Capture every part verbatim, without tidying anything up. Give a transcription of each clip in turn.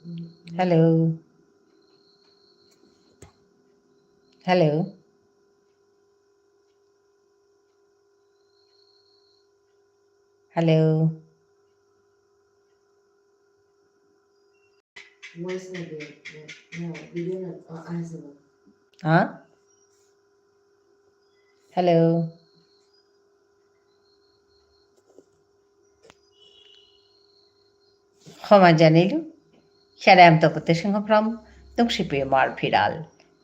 Hello. Hello. Hello. Voice না দিয়ে, না, না, video না, আ-, আসে না। হা? Hello. ক্ষমা জানিলু। Here I am Tapati Singha from Nungshipi Imar Phiral.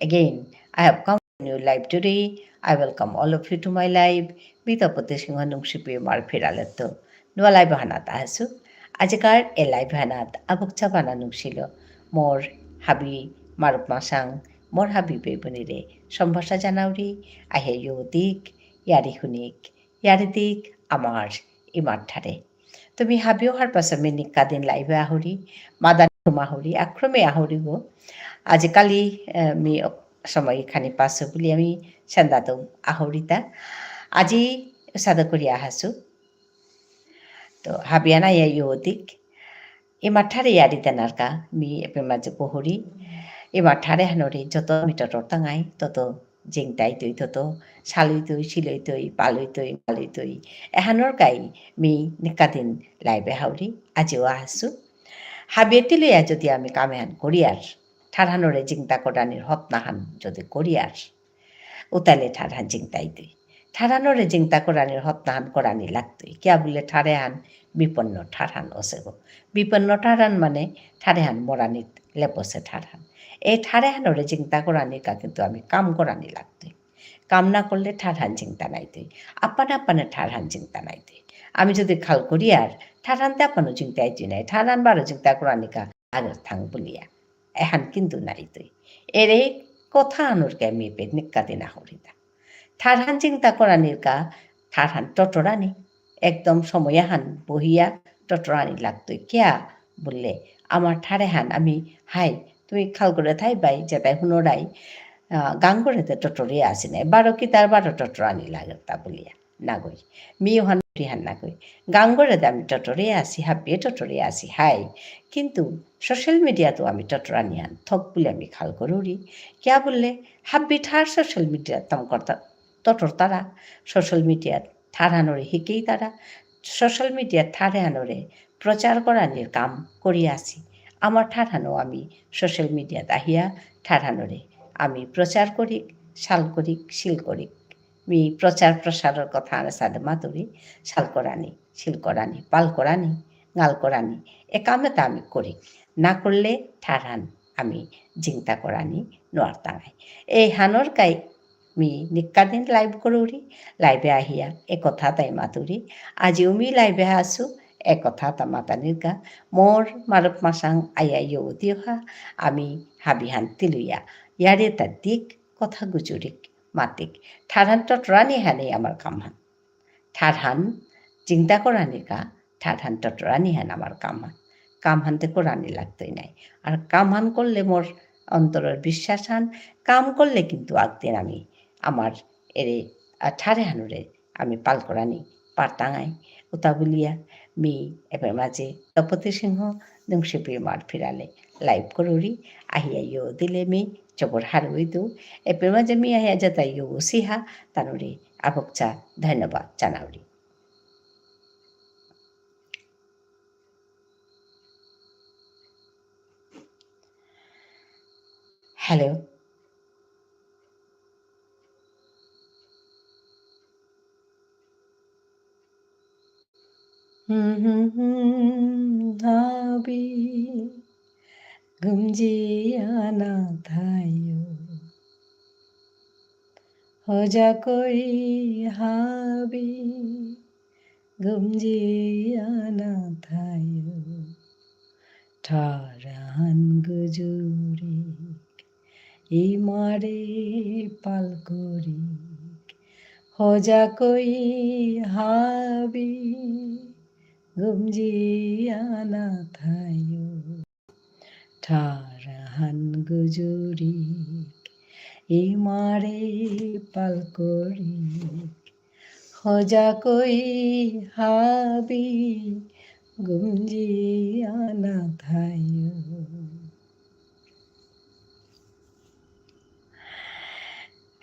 Again, I have come new live today. I welcome all of you to my live. মি তপতি সিংহ নুংশিপি ইমার ফিরালেত্ত নুয়া live হানাত আহেসু। আজিকার এ live হানাত আবুকচা বানা নুংশিল মোর হাবি মারুপ মাসাং, মোর হাবি বেবুনিরে সম্ভাষা জানাউরি, আহে ইয়ো দিক, ইয়ারি হুনিক, ইয়ারি দিক আমার ইমার ঠারে। তুমি হাবিও হারপাসা মি নিকা দিন live এ আহুরি, মাদান হুম আহুরি, আক্রমে আহুরি গো। আজিকালি, এ, মি অক-, সময় খানি পাসু বুলি আমি সান্দাত আহুরিতা। আজি সাদা করি আহাসু। তো হাবিয়ানা ইয়া ইয়ো দিক। ইমার ঠারে ইয়ারি দেনারকা, মি এপে মাঝে বহুরি। ইমার ঠারে হানরে যত আমি টটর তাঙাই, তত জিংতাই তৈ তত, সালুই তৈ, সিলুই তৈ, পালুই তৈ, মালুই তৈ। এহানর কাই মি নিকা দিন live এ হাউরি, আজিও আহাসু। হাবিয়ে তিলয়া যদি আমি কামেহান করিয়ার, ঠারহানরে জিংতা করানির হতনাহান যদি করিয়ার, উতালে ঠারহান জিংতাই তৈ। ঠারহানরে জিংতা করানির হতনাহান করানি লাগতই। কিয়া বুলে ঠারেহান বিপন্ন ঠারহান অসেগো। বিপন্ন ঠারহান মানে ঠারেহান মরানিত লেপসে ঠারহান। এই ঠারেহানরে জিংতা করানিকা কিন্তু আমি কাম করানি লাগতই। কাম না করলে ঠারহান জিংতা নাইতই। আপানা আপানা ঠারহান জিংতা নাইতই। আমি যদি খাল করিয়ার, ঠারহান তে আপানো জিংতা আইতই নাই। ঠারহান বারো জিংতা করানিকা আগর থাং বুলিয়া। এহান কিন্তু নাইতই। এরে কথা আনুরকে আমি এপে নিকা দিন আহুরিতা। ঠারহান জিংতা করানিরকা, ঠারহান টটরানি। একদম সময়হান বহিয়া টটরানি লাগতই। কিয়া বুললে, আমার ঠারেহান আমি, হাই, তুমি খাল করে থাই বাই, যেতাই হুনরাই, আহ, গাঙ্গরে তে টটরে আসি নাই। বারো কিতার বারো টটরানি লাগের তা বুলিয়া। নাগই। মিউহান টিহান নাগই। গাঙ্গরে তে আমি টটরে আসি, হাবিয়ে টটরে আসি, হাই। কিন্তু social media তো আমি টটরানিহান থক বুলে আমি খাল করুরি। কিয়া বুললে, হাবি ঠার social media তাম করতা, টটর তারা, social media ঠারহানরে হিকেই তারা, social media ঠারহানরে প্রচার করানির কাম করি আসি। আমার ঠারহানো আমি social media ত আহিয়া ঠারহানরে আমি প্রচার করিক, সাল করিক, সিল করিক। মি প্রচার প্রসারর কথা আনে সাদে মাতুরি, সাল করানি, সিল করানি, পাল করানি, গাল করানি, এ কামে তা আমি করি। না করলে ঠারহান আমি জিংতা করানি নোয়ারতাঙাই। এই হানর কাই মি নিকা দিন live করুরি, live এ আহিয়া এ কথা তাই মাতুরি। আজিও মি live এ আসু, এ কথা তা মাতানিরকা, মোর মারুপ মাসাং আয়া ইয়ো দিওহা, আমি হাবিহান তিলুয়া, ইয়ারে তা দিক কথা গুজুরিক, মাতিক। ঠারহান টটরানি হানি আমার কামহান। ঠারহান জিংতা করানিকা, ঠারহান টটরানি হান আমার কামহান। কামহান তে করানি লাগতই নাই। আর কামহান করলে মোর অন্তরর বিশ্বাস হান, কাম করলে কিন্তু আগদিন আমি আমার এরে, আহ, ঠারেহানরে আমি পাল করানি পারতাঙাই। উতা বুলিয়া মি এপের মাঝে তপতি সিংহ নুংশিপি ইমার ফিরালে live করুরি, আহিয়া ইয়ো দিলে মি জবর হারৌ ইতু। এপের মাঝে মি আহিয়া যেতা ইয়ো সিহা তানুরে আবকচা ধন্যবাদ জানাউরি। Hello. হাবি গুমজিয়া না থাইও। হজাকই হাবি গুমজিয়া না থাইও। ঠারহান গুজুরিক, ইমারে পাল করিক। হজাকই হাবি গুমজিয়া না থাইও। ঠারহান গুজুরিক, ইমারে পাল করিক। হজাকই হাবি গুমজিয়া না থাইও।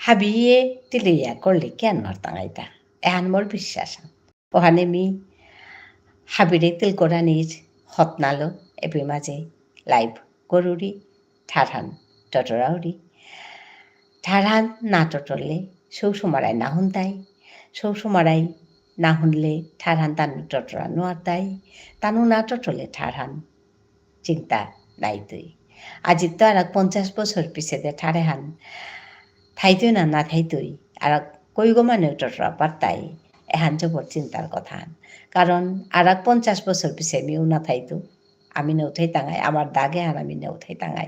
হাবিয়ে তিলইয়া করলে কিয়ান নুয়ারতাঙাইতা। এহান মোর বিশ্বাস। ওহানে মি হাবিরে তিল করানির হতনালো এপি মাঝে live করুরি, ঠারহান টটরাউরি। ঠারহান না টটরলে সৌ সুমারাই না হুনতাই, সৌ সুমারাই না হুনলে ঠারহান তানু টটরা নুয়ারতাই, তানু না টটরলে ঠারহান চিন্তা নাইতই। আজি তো আরাক পঞ্চাশ বছর পিছেদে ঠারেহান থাইতই না না থাইতই, আরাক কইগো মানে টটরা পারতাই, এহান জবর চিন্তার কথাহান। কারণ আরাক পঞ্চাশ বছর পিছে মিউ না থাইতু, আমি নেউ থাইতাঙাই, আমার দাগেহান আমি নেউ থাইতাঙাই।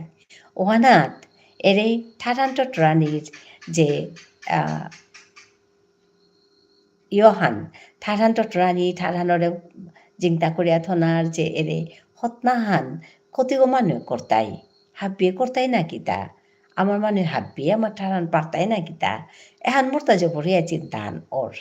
ওহানাত এরে ঠারহান টটরানির যে, আহ, ইয়হান, ঠারহান টটরানি, ঠারহানরে জিংতা করিয়া থনার যে এরে হতনাহান, কতিগো মানু করতাই, হাবিয়ে করতাই না কিতা, আমার মানু হাবিয়ে আমার ঠারহান পারতাই না কিতা, এহান মোরতা জবরিয়া চিন্তাহান অর।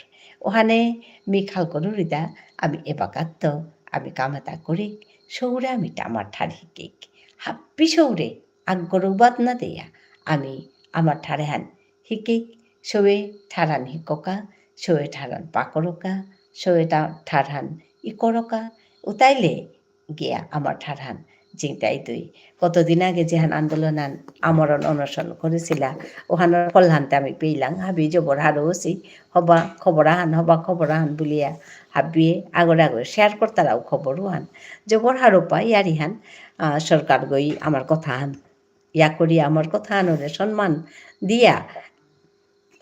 ওহানে মি খাল করুরিতা, আমি এবাকাত্ত, আমি কাম এতা করিক, সৌরে আমি তা আমার ঠার হিকিক। হাব্বি সৌরে, আগরৌবাদ না দেয়া, আমি আমার ঠারেহান হিকিক, সৌয়ে ঠারহান হিককা, সৌয়ে ঠারহান পাকরকা, সৌয়ে তা-, ঠারহান ইকরকা, উতাইলে গিয়া আমার ঠারহান জিংতাইতই। কতদিন আগে যেহান আন্দোলনহান আমরণ অনশন করেছিলা, ওহানর ফলহানতে আমি পেইলাং, হাবি জবর হারৌ অসি, হবা খবর আহান, হবা খবর আহান বুলিয়া, হাবিয়ে আগরে আগরে share করতারাও খবর ওহান। জবর হারৌ পা ইয়ারিহান, আহ, সরকারগই আমার কথাহান ইয়া করি আমার কথাহানরে সম্মান দিয়া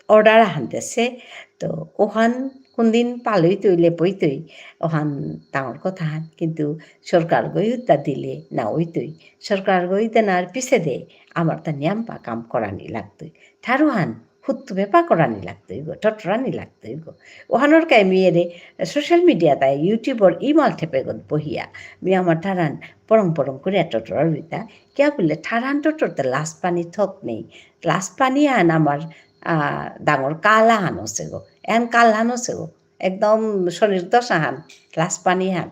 order আহান দেসে। তো ওহান কোনদিন পালইতই, লেপইতই, ওহান ডাঙর কথাহান। কিন্তু সরকারগই উত্তা দিলে না অইতই। সরকারগই দেনার পিছেদে আমার তা নিয়ামপা কাম করানি লাগতই। ঠারহান হুত্তুপেপা করানি লাগতই গো, টটরানি লাগতই গো। ওহানর কা মি এরে social media তাই YouTubeর ইমাল ঠেপেগত বহিয়া, মি আমার ঠারহান পরং পরং করিয়া টটরারিতা, কিয়া বুললে ঠারহান টটরতে লাজ পানি থক নেই। লাজ পানিহান আমার, আহ, ডাঙর কালাহান অসে গো। এহান কালাহান অসে গো। একদম শনির দশাহান, লাজ পানিহান।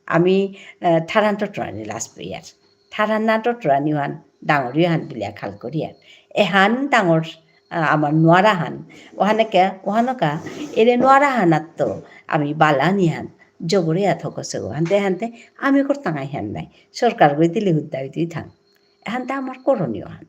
আমি, আহ, ঠারহান টটরানি লাজ পেয়ার। ঠারহান না টটরানি ওহান, ডাঙর ইহান বুলিয়া খাল করিয়ার। এহান ডাঙর, আহ, আমার নুয়ারাহান। ওহানে কে, ওহানকা, এরে নুয়ারাহানাত্ত আমি বালানিহান। জবরে আথক অসে গো। হানতে হানতে আমি করতাঙাই হান নাই। সরকারগই দিলে হুদ্দা অইতই থাং। এহানতে আমার করণীয় হান।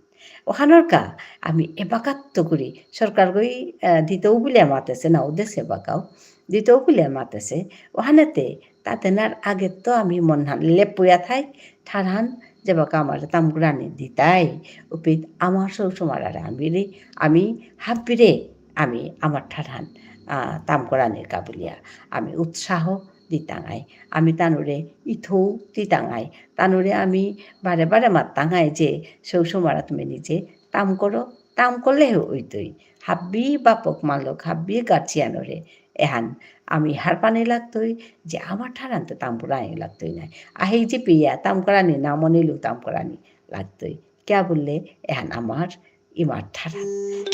ওহানর কা আমি এবাকাত্ত করি সরকারগই, আহ, দিতৌ বুলিয়া মাতেসে, নাও দেসে এবাকাও। দিতৌ বুলিয়া মাতেসে। ওহানেতে তা দেনার আগেত্ত আমি মনহান লেপুয়া থাই, ঠারহান যেবাকা আমার তামকরানি দিতাই, উপিত আমার সৌ সুমারারে আমি রে, আমি হাবিরে আমি আমার ঠারহান, আহ, তামকরানির কা বুলিয়া আমি উৎসাহ দিতাঙাই। আমি তানুরে ইথৌ দিতাঙাই। তানুরে আমি বারে বারে মাত্তাঙাই যে, "সৌ সুমারা তুমি নিজে তাম করো, তাম করলে হে অইতই।" হাব্বি বাপক মালক, হাব্বি গার্জিয়ানরে এহান আমি হারপানি লাগতই যে আমার ঠারহানতে তাম করানি লাগতই নাই। আহি যে পিয়া তাম করানি না মনিলেও তাম করানি লাগতই। কিয়া বুললে এহান আমার ইমার ঠারহান।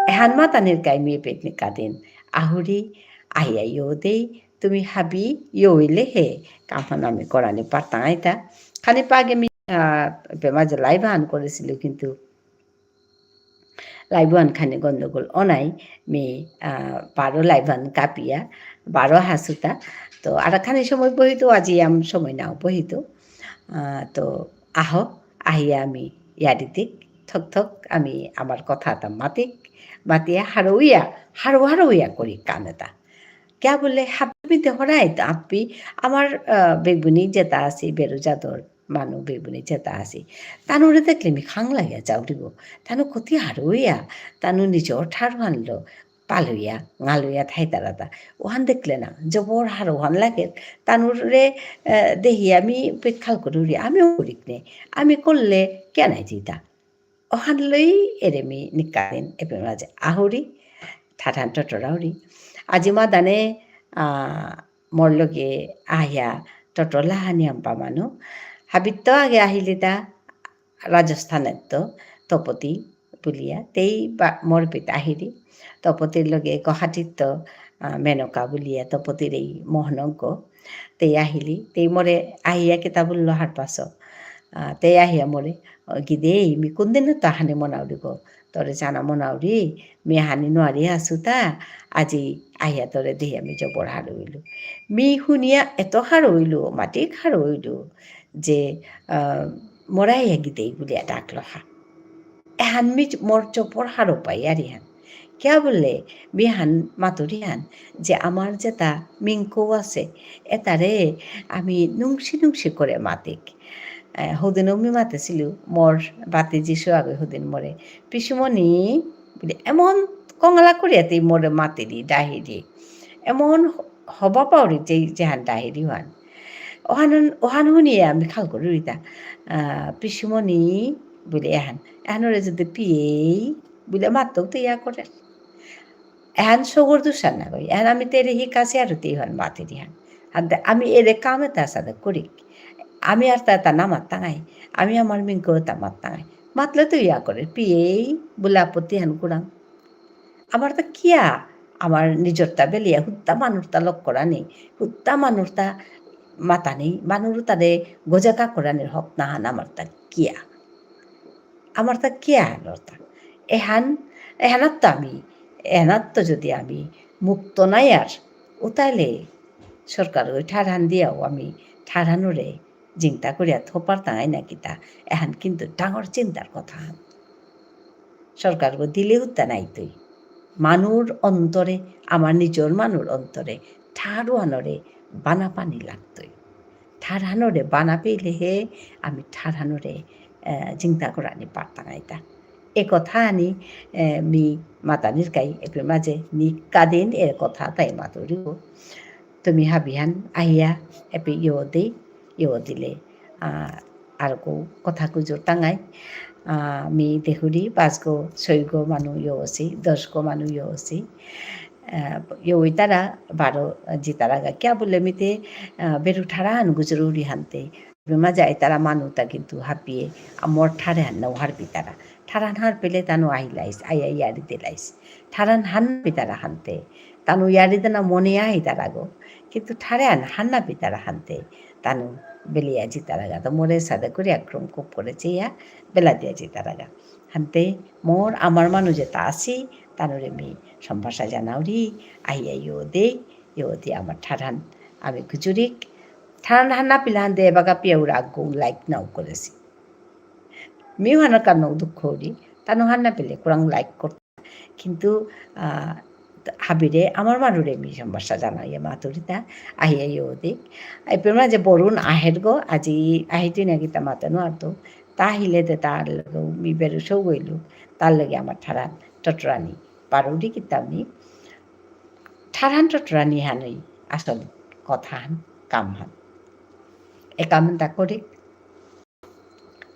এহান মাতানির কা মি এপেইত নিকাদিন আহুরি, আহিয়া ইয়ো দেই, তুমি হাবি ইয়ো ইলে হে, কামহান আমি করানি পারতাঙাইতা। খানি পাগে মি, আহ, এপে মাঝে live আহান করেসিলু, কিন্তু live আহান খানি গন্ডগোল অনাই, মি, আহ, বারো live আহান কাপিয়া, বারো হাসুতা। তো আর খানি সময় বহিতু, আজি আম সময় নাও বহিতু। আহ, তো আহ, আহিয়া আমি ইয়ারি দিক, থক থক আমি আমার কথা এতা মাতিক, মাতিয়া হারৌয়া, হারৌ হারৌয়া করি কাম এতা। কিয়া বুললে হাবি দেহরাই তো আপি আমার, আহ, বেগুনি যেতা আসি, বেরু জাতর মানু বেগুনি যেতা আসি। তানুরে দেখলে মি খাং লাগিয়া যাউরিব। তানু কতি হারৌয়া, তানু নিজর ঠারহানলো পালইয়া, ঙালইয়া থাইতারাতা। ওহান দেখলে না, জবর হারৌ ওহান লাগে। তানুরে, আহ, দেহি আমি পেট খাল করুরি, আমিও করিক নে। আমি করলে কেন জিতা? ওহান লই এরে মি নিকাদিন এপে মাঝে আহুরি, ঠারহান টটরাউরি। আজি মাদানে, আহ, মোর লগে আহিয়া টটরলা হানি আমপা মানু। হাবিত্ত আগে আহিলিতা রাজস্থানেত্ত তপতি বুলিয়া, তেই বা-, মোর পিত আহিরি। তপতির লগে গুয়াহাটিত্ত, আহ, মেনকা বুলিয়া, তপতির এই মোহনজ্ঞ। তেই আহিলি, তেই মোরে আহিয়া কিতা বুললো হারপাস। আহ, তে আহিয়া মোরে, আহ, গিদেই, মি কোনদিন তো আহানি মনাউরি গো, তোরে জানা মনাউরি, মি আহানি নুয়ারি আসুতা, আজি আহিয়া তোরে দেহিয়া মি জবর হারৌ ইলু। মি হুনিয়া এত হারৌ ইলু, মাতিক হারৌ ইলু, যে, আহ, মোরে আহিয়া গিদেই বুলিয়া ডাকলো হা। এহান মি মোর জবর হারৌ পাই আর ইহান। কিয়া বুললে, মি হান মাতুরি হান, যে আমার যেতা মিংকৌ আছে, এতারে আমি নুংসি নুংসি করে মাতিক। এ, হদিনও মি মাতেসিলু, মোর বাতি যিশু আগে হদিন মোরে, "পিসিমণি," বুলে, এমন কঙালা করিয়াতে মোরে মাতিরি, ডাহিরি। এমন হ-, হবা পাউরি যে, যেহান ডাহিরি হান। ওহান, ওহান হুনিয়া আমি খাল করিতা। আহ, "পিসিমণি," বুলে এহান। এহানরে যদি পিয়েই, বুলে মাততেও তো ইয়া করে। এহান সগর দুষা না গই। এহান আমি তেরে হিকাসি আর তে ইহান মাতিরি হান। হানতে আমি এরে কামে তা সাদে করি। আমি আর তা তা না মাতাঙাই। আমি আমার মিংকৌ তা মাতাঙাই। মাতলে তো ইয়া করে। পিয়েই বুলে আপত্তি হান কুরাং। আমার তা কিয়া? আমার নিজরতা বেলিয়া হুদ্দা মানুরতা লক করানি। হুদ্দা মানুরতা মাতানি। মানুরতারে গজাকা করানির হক না হান আমার তা কিয়া? আমার তা কিয়া হানরতা? এহান, এহানাত্ত আমি, এহানাত্ত যদি আমি মুক্ত নাই আর, উতাইলে সরকারগই ঠারহান দিয়াও আমি ঠারহানরে জিংতা করিয়া থপারতাঙাই না কিতা, এহান কিন্তু ডাঙর চিন্তার কথা হান। সরকারগো দিলে হুদ্দা নাইতই। মানুর অন্তরে, আমার নিজর মানুর অন্তরে, ঠারহানরে বানা পানি লাগতই। ঠারহানরে বানা পেইলেহে আমি ঠারহানরে, এ, জিংতা করানি পারতাঙাইতা। এ কথা আনি, এ, মি মাতানির কাই এপে মাঝে নিকাদিন এ কথা তাই মাতুরিব। তুমি হাবিহান আহিয়া এপে ইয়ো দে, ইয়ো দিলে, আ, আরকো কথা কুজুর তাঙাই। আ, মি দেহুরি পাঁচগো, ছয়গো মানু ইয়ো আসি, দশগো মানু ইয়ো আসি। আহ, ইয়ো ইতারা বারো জিতারাগা। কিয়া বুলে মিতে, আহ, বেরু ঠারহান গুজরুরি হানতে। বেমা যায় তারা মানুতা কিন্তু হাবিয়ে, আমর ঠারহান নাও হারপি তারা। ঠারহান হারপেলে তানু আহিলাইস, আইয়া ইয়ারি দিলাইস। ঠারহান হান পিতারা হানতে। তানু ইয়ারি দেনা মনে আহি তারাগো। কিন্তু ঠারহান হান না পিতারা হানতে। তানু বেলিয়া জিতারাগা। তো মোরে সাদে করে আক্রম কোপ করে চেয়া বেলা দিয়া জিতারাগা। হানতে মোর আমার মানু যেতা আসি, তানুরে মি সম্ভাষা জানাউরি, আহিয়া ইয়ো দে, ইয়ো দে আমার ঠারহান আমি গুজুরিক। ঠারহান হান না পিলা হানতে এবাকা পিয়াউরা আগো like নাও করেসি। মিউ হানা কানো দুঃখ উরি, তানু হান না পিলে কুরাং like করতা। কিন্তু, আহ, হাবিরে আমার মানুরে মি সম্ভাষা জানাইয়া মাতুরিতা, আহিয়া ইয়ো দে। এপে মাঝে বরুণ আহের গো, আজি আহিটি না কিতা মাতানো আর তো, তা আহিলে তে তার লগে মি বেরুসৌ গইলু, তার লগে আমার ঠারহান টটরানি পারুরি কিতাবনি। ঠারহান টটরানি হানই আসল কথাহান, কামহান। এ কামহান তা করিক,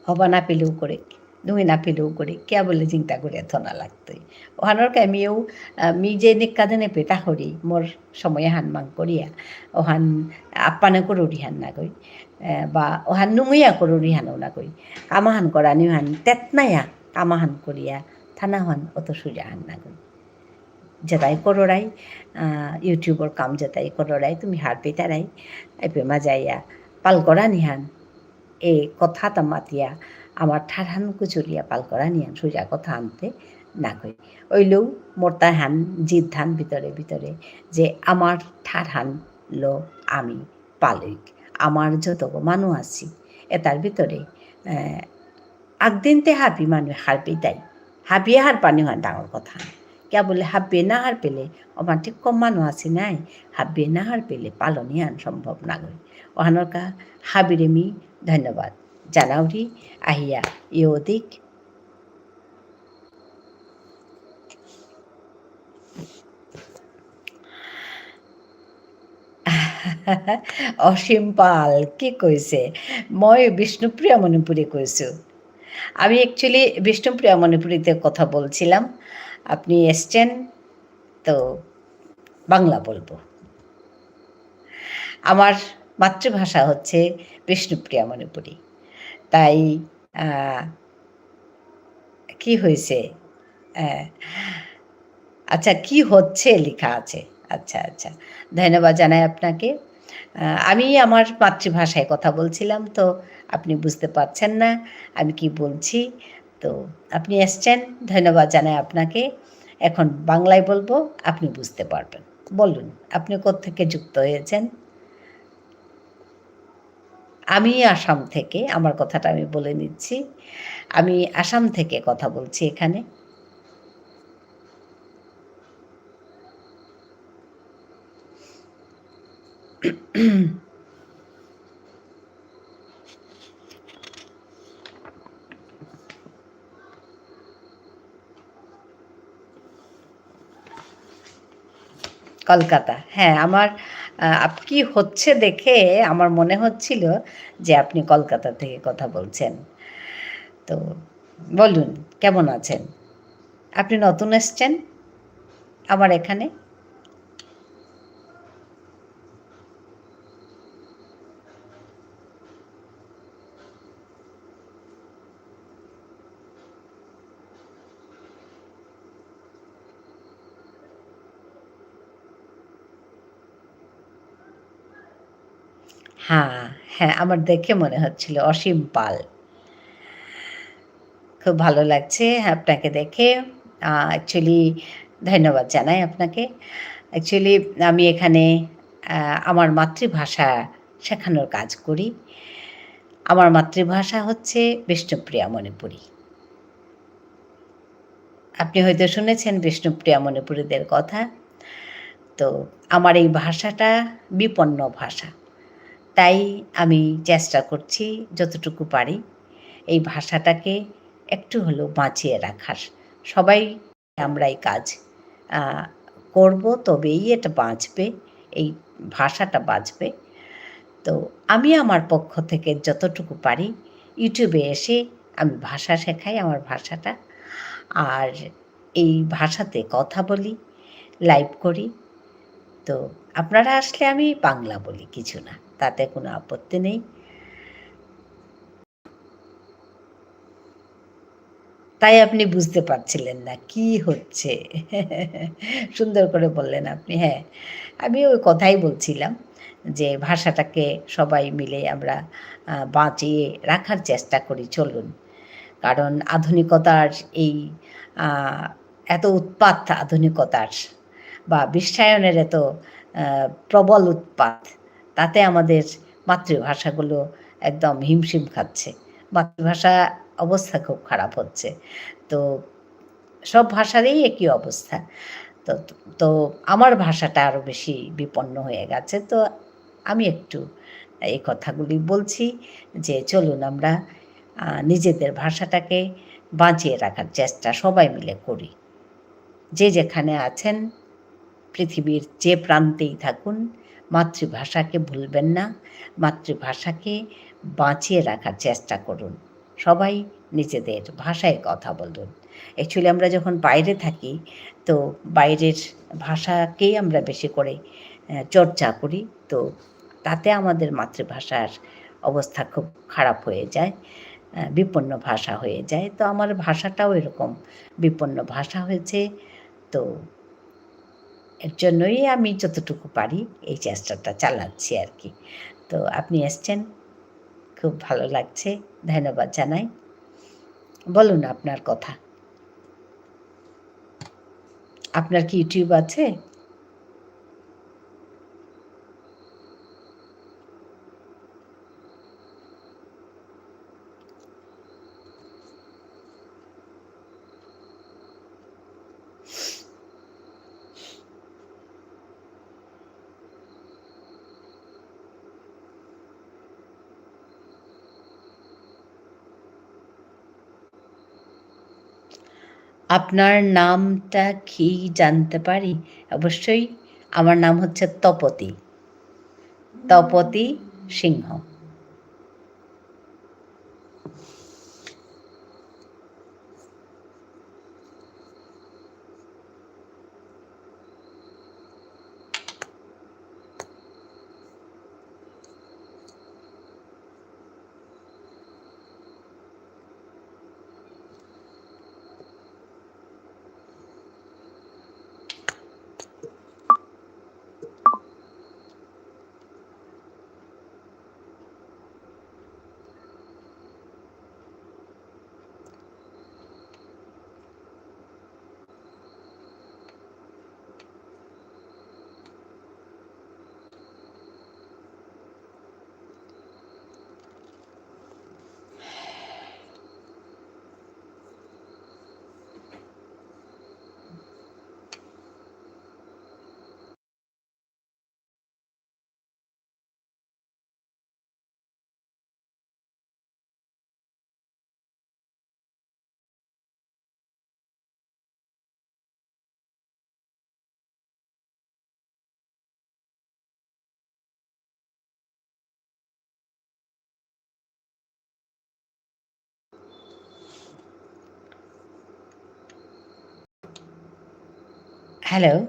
হবা না পেলেও করিক, নুই না পেলেও করিক, কিয়া বুলে জিংতা করিয়া থনা লাগতই। ওহানর কা মিও, আহ, মি যে নিকাদিনে পেতা হরি, মোর সময় হান মাং করিয়া, ওহান আপ্পানে করুরি হান না গই, আহ, বা ওহান নুঙিয়া করুরি হানও না গই। কামাহান করানি হান তেতনায়া, কামাহান করিয়া, থানা হান অত সুজা হান না গই। যেতাই কররাই, আহ, YouTubeর কাম যেতাই কররাই, তুমি হারপেইতারাই, এপে মাঝে আইয়া পাল করানি হান, এ কথাতা মাতিয়া, আমার ঠারহান কুচুরিয়া পাল করানি হান, সুজা কথা আনতে না কই। ওইলেও মোরতা হান জিদ হান ভিতরে ভিতরে, যে আমার ঠারহান লো আমি পালইক। আমার যতগো মানু আছি, এতার ভিতরে, আহ, আকদিন তে হাবি মানু হারপেইতাই। হাবিয়ে হারপানি হান ডাঙর কথা। কিয়া বুলে হাবিয়ে না হারপেলে, অমান্তি কম মানু আছি নাই, হাবিয়ে না হারপেলে পালনি হান সম্ভব না গই। ওহানর কা হাবিরে মি ধন্যবাদ জানাউরি, আহিয়া ইয়ো দিক। অসীম পাল, কি কৈছে? মই বিষ্ণুপ্রিয়া মণিপুরী কৈছো। আমি actually বিষ্ণুপ্রিয়া মণিপুরীতে কথা বলছিলাম। আপনি এসছেন, তো বাংলা বলবো। আমার মাতৃভাষা হচ্ছে বিষ্ণুপ্রিয়া মণিপুরী। তাই, আহ, কি হয়েছে? আহ, আচ্ছা, কি হচ্ছে লেখা আছে। আচ্ছা, আচ্ছা। ধন্যবাদ জানাই আপনাকে। আহ, আমি আমার মাতৃভাষায় কথা বলছিলাম, তো আপনি বুঝতে পারছেন না আমি কি বলছি। তো আপনি এসছেন, ধন্যবাদ জানাই আপনাকে। এখন বাংলায় বলবো, আপনি বুঝতে পারবেন। বলুন, আপনি কোত্থেকে যুক্ত হয়েছেন? আমি আসাম থেকে, আমার কথাটা আমি বলে নিচ্ছি। আমি আসাম থেকে কথা বলছি এখানে। কলকাতা। হ্যাঁ, আমার, আহ, আপ-, কি হচ্ছে দেখে আমার মনে হচ্ছিল যে আপনি কলকাতা থেকে কথা বলছেন। তো বলুন, কেমন আছেন? আপনি নতুন এসছেন আমার এখানে? হ্যাঁ, হ্যাঁ, আমার দেখে মনে হচ্ছিল অসীম পাল। খুব ভালো লাগছে আপনাকে দেখে। আহ, actually ধন্যবাদ জানাই আপনাকে। Actually আমি এখানে, আহ, আমার মাতৃভাষা শেখানোর কাজ করি। আমার মাতৃভাষা হচ্ছে বিষ্ণুপ্রিয়া মণিপুরী। আপনি হয়তো শুনেছেন বিষ্ণুপ্রিয়া মণিপুরীদের কথা। তো আমার এই ভাষাটা বিপন্ন ভাষা, তাই আমি চেষ্টা করছি যতটুকু পারি এই ভাষাটাকে একটু হলেও বাঁচিয়ে রাখার। সবাই আমরা এই কাজ, আহ, করব, তবেই এটা বাঁচবে, এই ভাষাটা বাঁচবে। তো আমি আমার পক্ষ থেকে যতটুকু পারি YouTube-এ এসে আমি ভাষা শেখাই, আমার ভাষাটা। আর এই ভাষাতে কথা বলি, live করি। তো আপনারা আসলে আমি বাংলা বলি, কিছু না, তাতে কোনো আপত্তি নেই। তাই আপনি বুঝতে পারছিলেন না কি হচ্ছে। সুন্দর করে বললেন আপনি, হ্যাঁ। আমি ওই কথাই বলছিলাম যে ভাষাটাকে সবাই মিলে আমরা, আহ, বাঁচিয়ে রাখার চেষ্টা করি, চলুন। কারণ আধুনিকতার এই, আহ, এত উৎপাত আধুনিকতার বা বিশ্বায়নের এত, আহ, প্রবল উৎপাত, তাতে আমাদের মাতৃভাষাগুলো একদম হিমশিম খাচ্ছে। মাতৃভাষা অবস্থা খুব খারাপ হচ্ছে। তো সব ভাষারই একই অবস্থা। তো, তো আমার ভাষাটা আরো বেশি বিপন্ন হয়ে গেছে। তো আমি একটু এই কথাগুলি বলছি যে চলুন আমরা, আহ, নিজেদের ভাষাটাকে বাঁচিয়ে রাখার চেষ্টা সবাই মিলে করি। যে যেখানে আছেন, পৃথিবীর যে প্রান্তেই থাকুন, মাতৃভাষাকে ভুলবেন না, মাতৃভাষাকে বাঁচিয়ে রাখার চেষ্টা করুন। সবাই নিজেদের ভাষায় কথা বলুন। Actually আমরা যখন বাইরে থাকি, তো বাইরের ভাষাকেই আমরা বেশি করে, আহ, চর্চা করি। তো তাতে আমাদের মাতৃভাষার অবস্থা খুব খারাপ হয়ে যায়, আহ, বিপন্ন ভাষা হয়ে যায়। তো আমার ভাষাটাও এরকম বিপন্ন ভাষা হয়েছে। তো এর জন্যই আমি যতটুকু পারি এই চেষ্টাটা চালাচ্ছি আর কি। তো আপনি এসছেন, খুব ভালো লাগছে, ধন্যবাদ জানাই। বলুন আপনার কথা। আপনার কি YouTube আছে? আপনার নামটা কি জানতে পারি? অবশ্যই, আমার নাম হচ্ছে তপতি। তপতি সিংহ। Hello.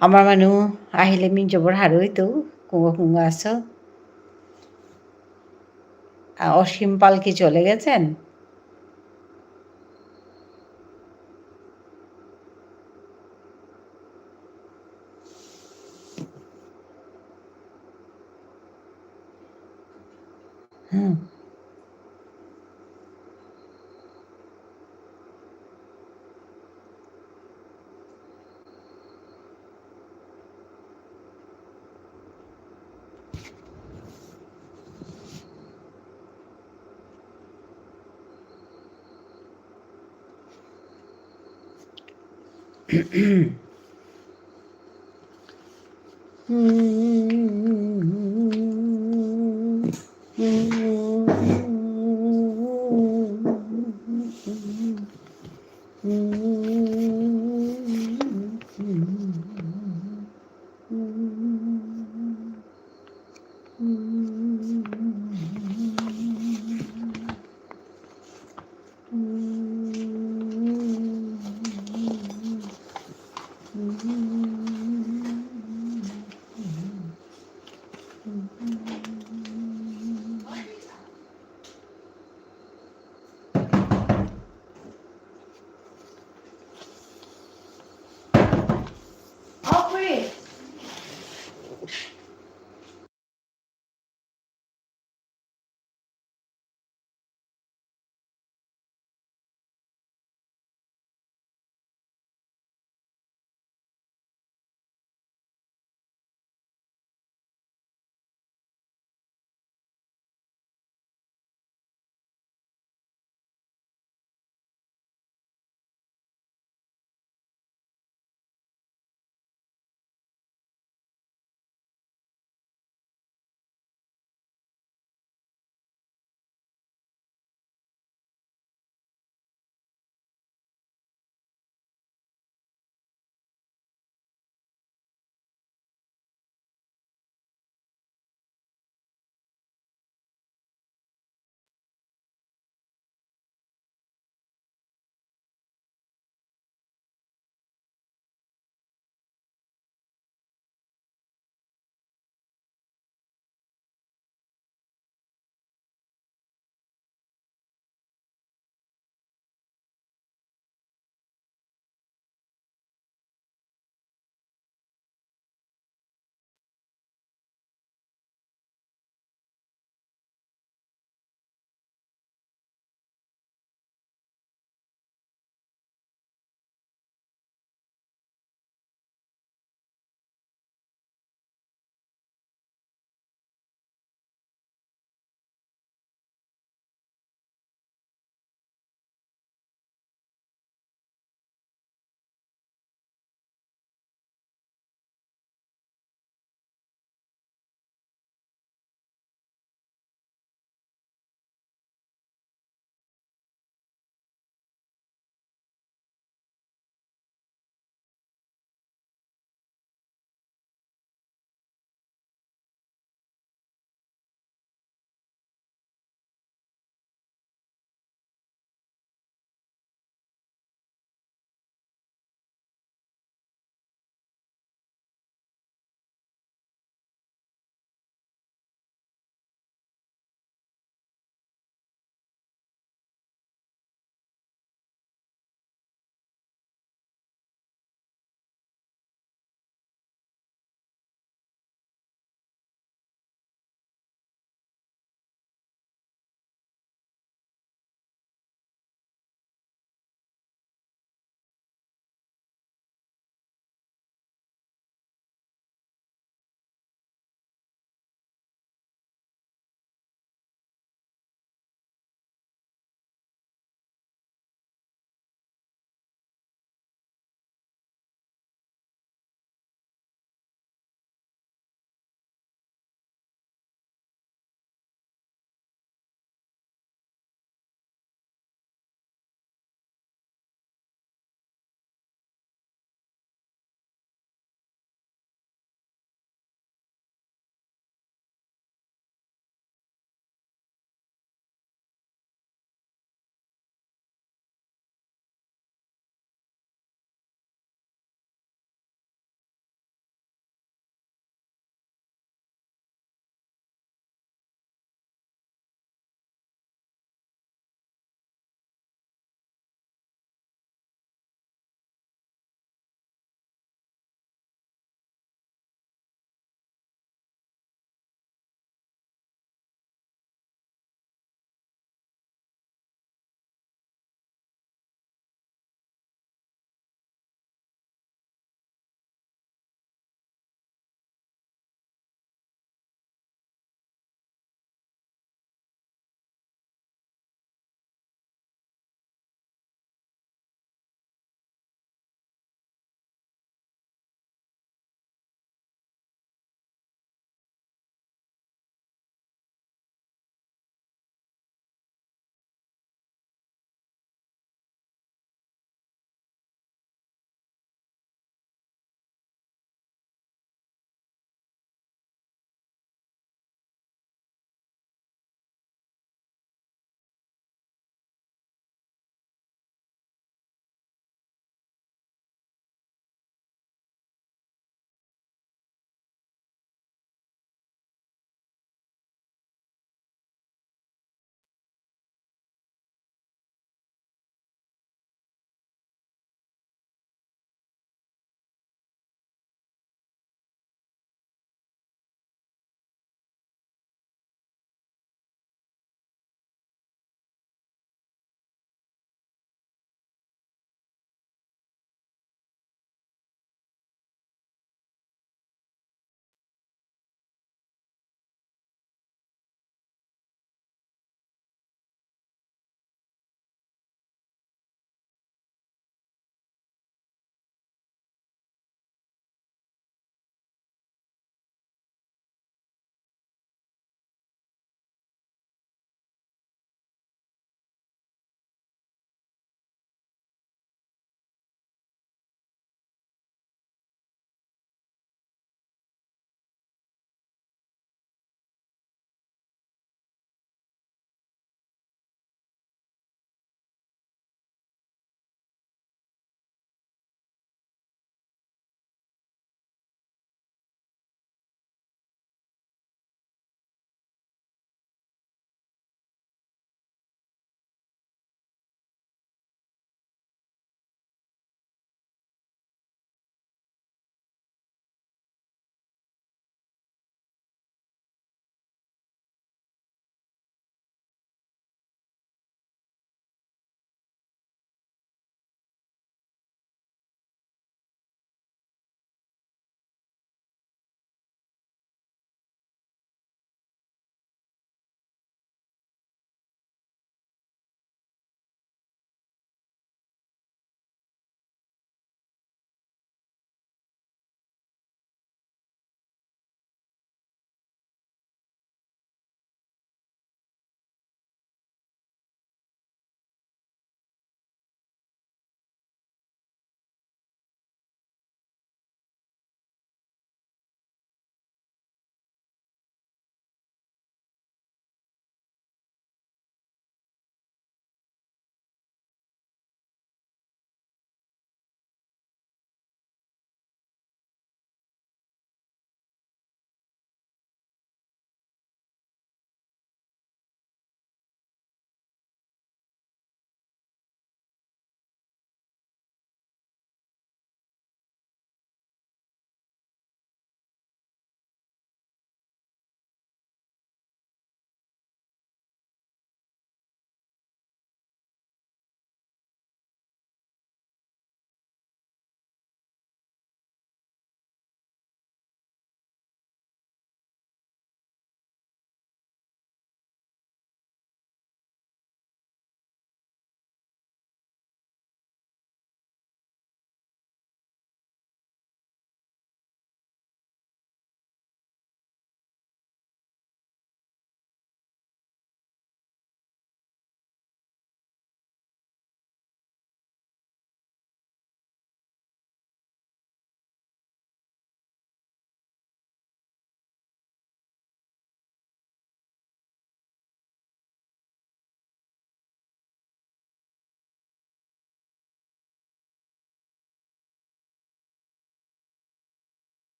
আমার মানু আহিলে মি জবর হারৌ ইতৌ, কুঙগ কুঙগ আসো। আ, অসীম পাল কি চলে গেছেন? হুম।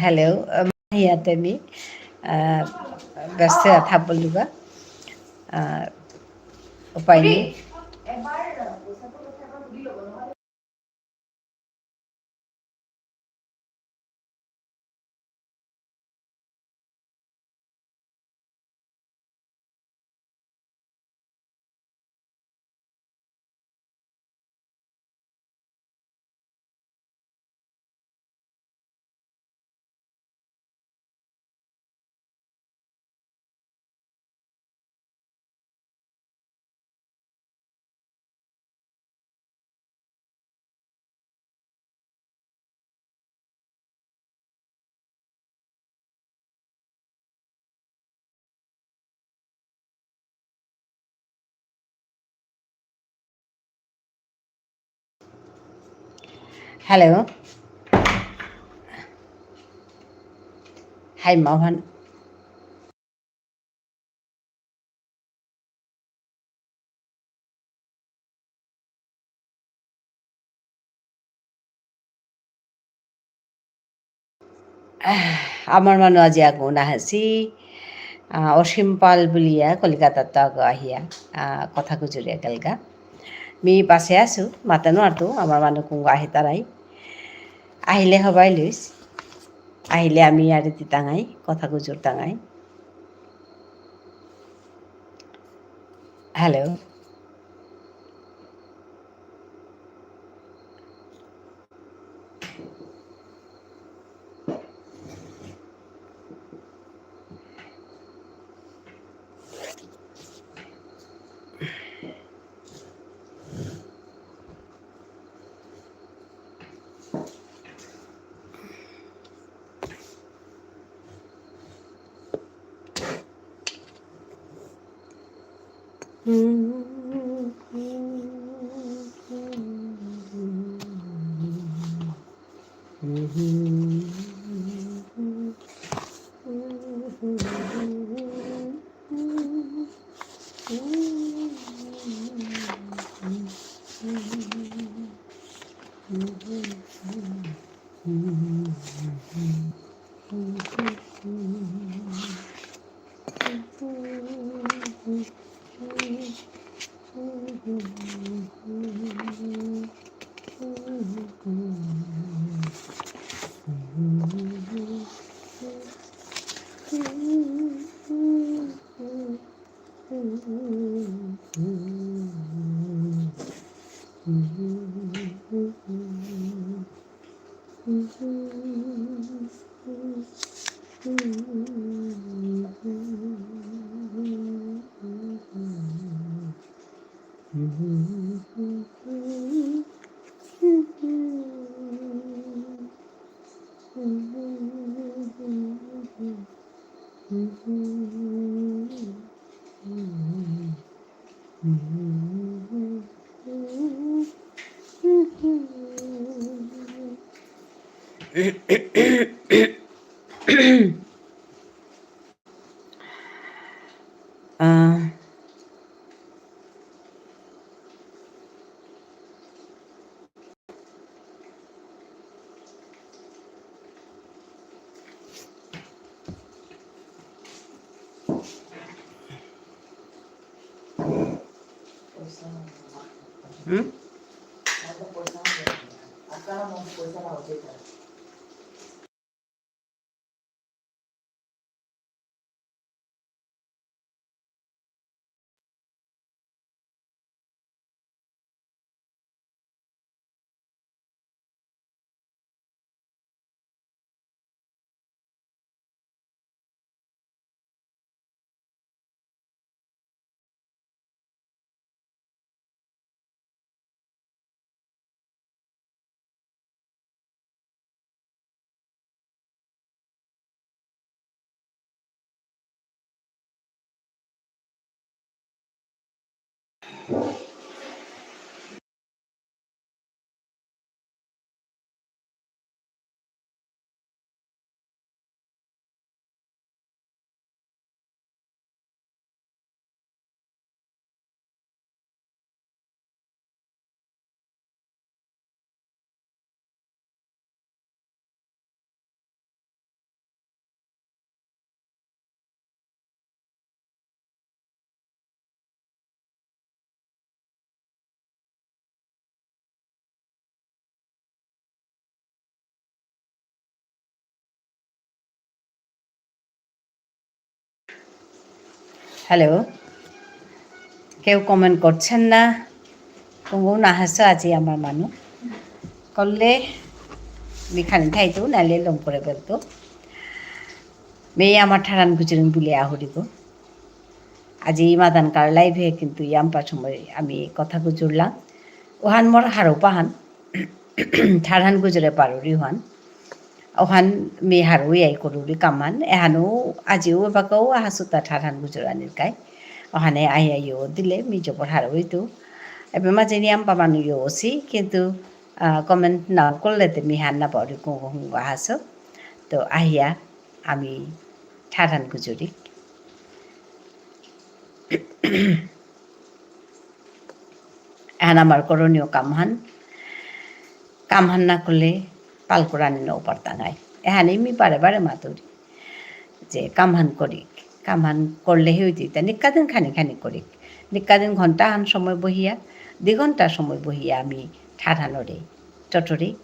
Hello, um, ইয়াতে আমি, আহ, ব্যস্ত থাক বুলিবা, আহ, উপায় নেই। Hello. Hi, Mohan. আহ, আমার মানু আজি আগো নাহাসি, আহ, অসীম পাল বুলিয়া কলিকাতাত আগো আহিয়া, আহ, কথা গুজুরিয়া গেলগা। মি পাশে আসু, মাতানো আর তো, আমার মানু কুঙ্গ আহে তারাই। আহিলে হবাই লইস। আহিলে আমি আর দিতাঙাই, কথা গুজুর তাঙাই। Hello. আহ, হুম? হ্যালো। কেউ কমেন্ট করছেন না। কুঙগ না হাসো আজি আমার মানু। করলে মি খানি থাইতু, নাইলে লম করে বেলতু। মি আমার ঠারহান গুজুরিং বুলিয়া আহুরিগো। আজি মাদান কার লাইভে কিন্তু ইয়াম্পা সময় আমি কথা গুজুরলাম। ওহান মোর হারৌপাহান। ঠারহান গুজুরে পারুরি ওহান। ওহান মি হারৌ ইয়াই করুরি কামহান। এহানউ আজিউ এবাকাউ আহাসুতা ঠারহান গুজুরানির কাই। ওহানে আইয়া ইয়ো দিলে মি জবর হারৌ ইতু। এবে মাঝে নিয়াম্পা মানু ইয়ো অসি, কিন্তু, আহ, কমেন্ট না করলে তে মি হার না পাউরি কুঙগ হুঙগ আহাসো। তো আহিয়া আমি ঠারহান গুজুরি। এহান আমার করণীয় কামহান। কামহান না করলে পাল করানি না পারতাঙাই। এহানে মি বারে বারে মাতুরি যে কামহান করিক। কামহান করলে হে অইতই তা নিকাদিন খানি খানি করিক। নিকাদিন ঘন্টাহান সময় বহিয়া, দুই ঘন্টা সময় বহিয়া আমি ঠারহানরে টটরিক,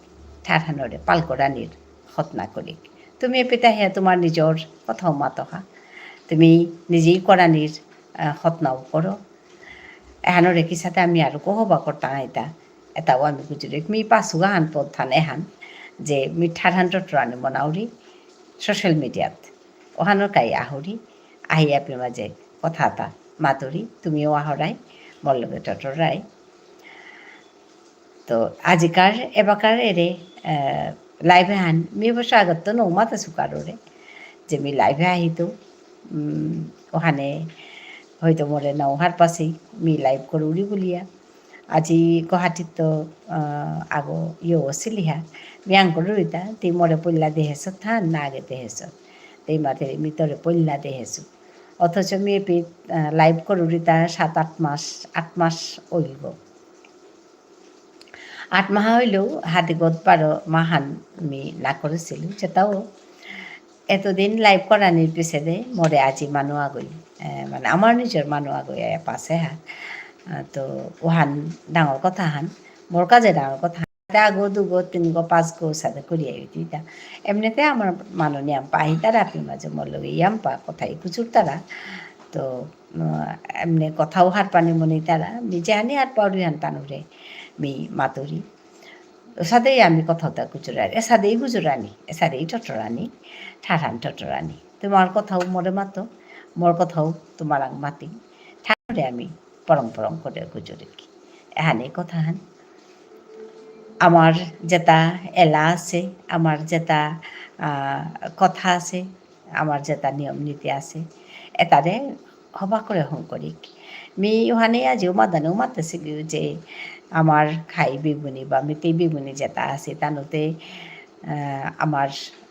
ঠারহানরে পাল করানির হতনা করিক। তুমি এপিতা হিয়া তোমার নিজর কথাও মাতহা। তুমি নিজেই করানির, আহ, হতনাও করো। এহানরে কিসাতে আমি আরো কহবা করতাম এটা। এটাও আমি গুজুরি। মি পাসুগা হান পথান এহান যে মি ঠারহান টটরানি মনাউরি social mediaত। ওহানর কাই আহুরি, আহি আপনি মাঝে কথা এতা মাতুরি, তুমিও আহরাই, মোর লগে টটরাই। তো আজিকার এবাকার এরে, আহ, লাইভে হান, মি অবশ্য আগত তো নৌ মাতাসু কারোরে, যে মি লাইভে আহিতু, উম, ওহানে হয়তো মোরে নৌ হারপাসি, মি লাইভ করুরি বুলিয়া। আজি গুয়াহাটিত তো, আহ, আগো ইয়ো অসিলিহা, মি আঙ করুরিতা, তি মোরে পইলা দেহেসত থা, না আগে দেহেসত। তেই মাতে মি তোরে পইলা দেহেসু। অথচ মি এপি, আহ, লাইভ করুরিতা সাত আট মাস, আট মাস অইলগো। আট মাহ হইলেও হাতে গত বারো মাহান মি না করেসিলু, যেটাও এতদিন লাইভ করানির পিছেদে মোরে আজি মানু আগই, এ, মানে আমার নিজর মানু আগই এ পাসে হা। আ, তো ওহান ডাঙর কথা হান, মোর কাজে ডাঙর কথা হান। তে আগো দুগো, তিনগো, পাঁচগো সাদে করিয়া ইউতি তা। এমনিতে আমার মানু নিয়াম্পা আহিতারা আপনি মাঝে মোর লগে ইয়াম্পা কথাই কুচুরতারা। তো, উম, এমনি কথাও হারপানি মনিতারা, মি জানি হারপাউরি হান তানুরে, মি মাতুরি। ওসাদেই আমি কথাও তা গুজরানি, এসাদেই গুজরানি, এসাদেই টটরানি, ঠারহান টটরানি। তোমার কথাও মোরে মাতো, মোর কথাও তোমার আং মাতি। ঠারহানরে আমি পরং পরং করে গুজরি। এহানে কথাহান। আমার যেটা এলা আছে, আমার যেটা, আহ, কথা আছে, আমার যেটা নিয়ম নীতি আছে, এটারে হবা করে হং করিক। মি ওহানে আজিও মাদানেও মাতেসিগি যে আমার খাই বেইবুনি বা মেইতেই বেইবুনি যেটা আছে, তানুতে, আহ, আমার,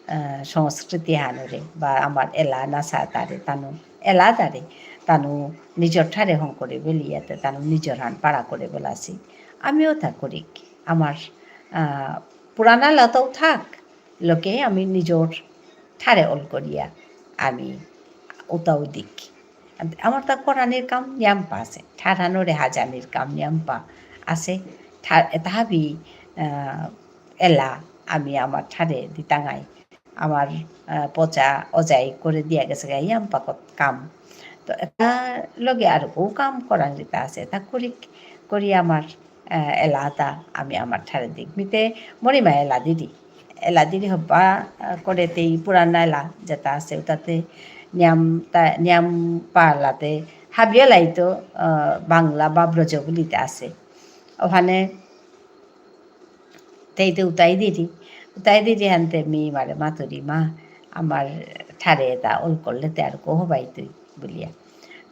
আহ, সংস্কৃতি হানরে বা আমার এলা নাসা তারে তানু, এলা তারে তানু নিজর ঠারে হং করে বেলিয়াতে তানু নিজর হান পাড়া করে বেলাসি। আমিও তা করিক। আমার, আহ, পুরানা লাতাও থাক, লোকে আমি নিজর ঠারে অল করিয়া আমি উতাও দিক। আমার তা করানির কাম নিয়াম্পা আছে, ঠারহানরে হাজানির কাম নিয়াম্পা আছে। ঠা-, এতা হাবি, আহ, এলা আমি আমার ঠারে দিতাঙাই। আমার, আহ, পচা অজাই করে দিয়া গেসেগা ইয়াম্পা কত কাম। তো এতা লগে আর কো কাম করানির তা আছে, এতা করি, করি আমার আহ, এলা এতা আমি আমার ঠারে দিক। মিতে মরিমা এলা দিদি। এলা দিদি হবা, আহ, করে তেই পুরানা এলা যেটা আছে, ওটাতে নিয়াম তা-, নিয়াম পালাতে হাবিয়া লাইতো, আহ, বাংলা বা ব্রজ বুলিতে আছে। ওখানে তেইতে উতাই দিদি। উতাই দিদি হানতে মি মারে মাতুরি মা, আমার ঠারে এতা অল করলে তে আর কো হবাই তুই বুলিয়া।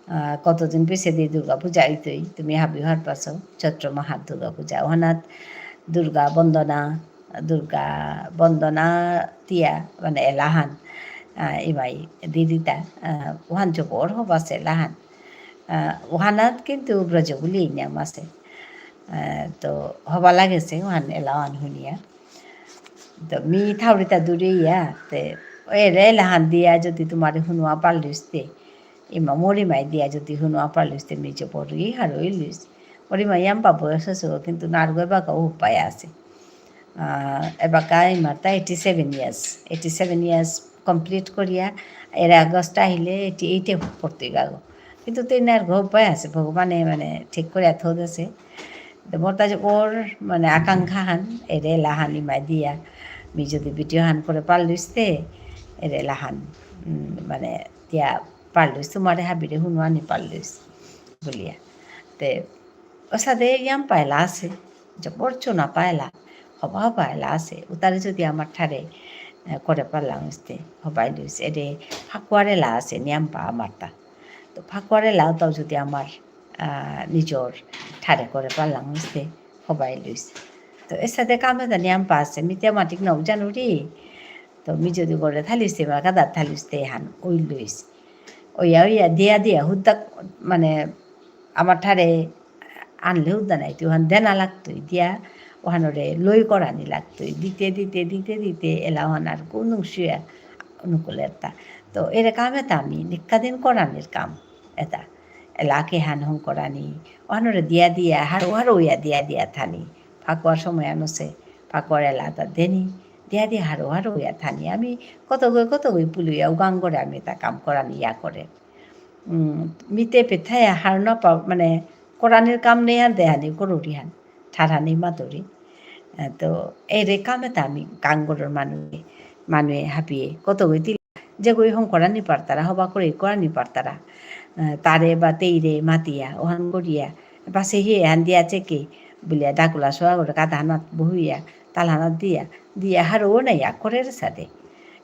আহ, কতদিন পিছেদি দুর্গা পূজা অইতই, তুমি হাবি হারপাসো, চৈত্র মাহাত দুর্গা পূজা। ওহানাত দুর্গা বন্দনা, দুর্গা বন্দনা তিয়া, মানে এলাহান, আহ, ইমাই দিদিতা, আহ, ওহান জবর হবাসে এলাহান। আহ, ওহানাত কিন্তু ব্রজবুলি নিয়াম আছে। আহ, তো হবা লাগেসে ওহান এলাহান হুনিয়া। তো মি থাউরিতা দূরে ইয়া, তে, এরে এলাহান দিয়া যদি তোমারে হুনুয়া পারলিস তে, ইমা মরিমাই দিয়া যদি হুনুয়া পারলিস তে মি জবর ই হারৌ ইলিস। মরিমাই ইয়াম্পা বয়স আছে, কিন্তু নারগো এবাকা উপায় আছে। আহ, এবাকা ইমার তা eighty seven years, eighty seven years complete করিয়া, এর আগস্ট আহিলে eighty eight এ পড়তে গাগো। কিন্তু তেনার ঘর পায় আছে, ভগবানে মানে ঠিক করে থ দেছে। তো মোর তা যে ওর মানে আকাঙ্ক্ষা হান, এরে লাহানি মাই দিয়া, মি যদি ভিডিও হান করে পারলুইস তে, এরে লাহান, উম, মানে দিয়া পারলুইস, তোমারে হাবিরে হুনুয়ানি পারলুইস বুলিয়া। তে ওসাদে ইয়াম পায়লা আছে, জবর চুনা পায়লা, হবা হবা এলা আছে, উতারে যদি আমার ঠারে, এ, করে পারলাম ইস্তে, হবাই লুইস, এরে ফাকুয়ার এলা আছে, নিয়াম পা আমার তা। তো ফাকুয়ার এলাও তাও যদি আমার, আহ, নিজর ঠারে করে পারলাম ইস্তে, হবাই লুইস। তো এসাদে কামে তা নিয়াম পা আছে, মিতে মাটিক নাও জানুরি। তো মি যদি করে থালিস্তে, আমার কাদা থালিস্তে হান, ওই লুইস। ওইয়া, ওইয়া, দিয়া, দিয়া, হুদ্দা, মানে, আমার ঠারে আনলে হুদ্দা নাই, তুই ওহান দেনা লাগতই, দিয়া, ওহানরে লই করানি লাগতই, দিতে, দিতে, দিতে, দিতে, এলা ওহান আর কোন শুয়া, অনুকূল এতা। তো এরে কাম এতা আমি নিকাদিন করানির কাম এতা। এলা কে হান হং করানি, ওহানরে দিয়া, দিয়া, হারো, হারো ইয়া দিয়া, দিয়া থানি। ফাকুয়ার সময় আনসে, ফাকুয়ার এলা তা দেনি, দিয়া, দিয়া, হারো, হারো ইয়া থানি। আমি কত গই, কত গই পুলুইয়া, উগাং করে আমি তা কাম করানি ইয়া করে। উম, মিতে পেথায়া হার না পা-, মানে, করানির কাম নেই আর দেহানি করুরি হান, ঠারহানি মাতুরি। আহ, তো, এরে কামে তা আমি গাঙর মানুয়ে, মানুয়ে হাবিয়ে, কত গই তিল, যে গই হং করানি পারতারা, হবা করে করানি পারতারা। আহ, তারে বা তেইরে মাতিয়া, ওহান করিয়া, পাশে হে হান দিয়া চেকে, বুলিয়া ডাকুলা সোয়া করে কাদা হানাত বহুইয়া, তাল হানাত দিয়া, দিয়া হারো ও নাই, ইয়া করে রে সাদে।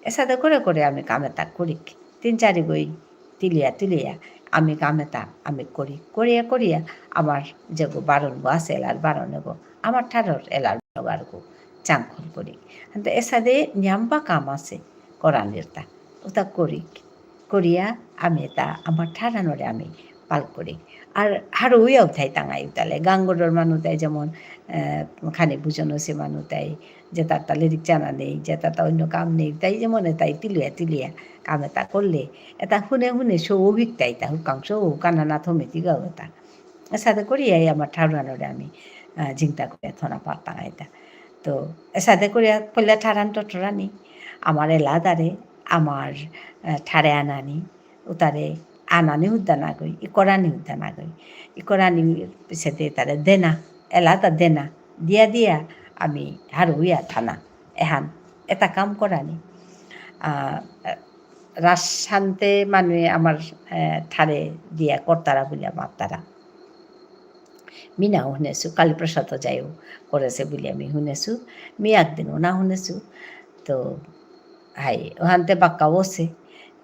এসাদে করে করে আমি কামে তা করি। তিন চারি গই তিলিয়া তিলিয়া আমি কাম এতা আমি করি। করিয়া করিয়া আমার যেগো বারণ গো আছে, এলার বারণ গো, আমার ঠারর এলার বারণ গো চাংখল করি। হানতে এসাদে নিয়াম্বা কাম আছে করানির তা, ওতা করি। করিয়া আমি এতা আমার ঠারহানরে আমি পাল করি। আর হারো উইয়াও থাই তাঙাই উতালে, গাঙর মানু তাই যেমন, আহ, খানি বুঝন আছে মানু তাই, যে তার তা লিরিক জানা নেই, যে তার তা অন্য কাম নেই, তাই যে মনে তাই তিলুয়া তিলুয়া কাম এতা করলে, এতা হুনে হুনে সৌ অভিক তাই তা হুকাং সৌ কানা না থমে তিগাও এতা। এসাদে করিয়া এই আমার ঠারহানরে আমি, আহ, জিংতা করে থনা পারতাম এতা। তো এসাদে করিয়া পয়লা ঠারহান টটরানি, আমার এলা দারে, আমার, আহ, ঠারে আনানি, উতারে আনানি হুদ্দা না গই, ইকরানি হুদ্দা না গই। ইকরানি পিছেতে তারে দেনা, এলা তা দেনা, দিয়া দিয়া আমি হারুইয়া থানা। এহান, এতা কাম করানি। আহ, রাজশান্তে মানুয়ে আমার, আহ, ঠারে দিয়া করতারা বুলিয়া মাতারা। মি নাও হুনেসু, কালীপ্রসাদ যাইও করেসে বুলিয়া মি হুনেসু। মি একদিনও না হুনেসু। তো, হাই, ওহানতে বাক্কা বসে।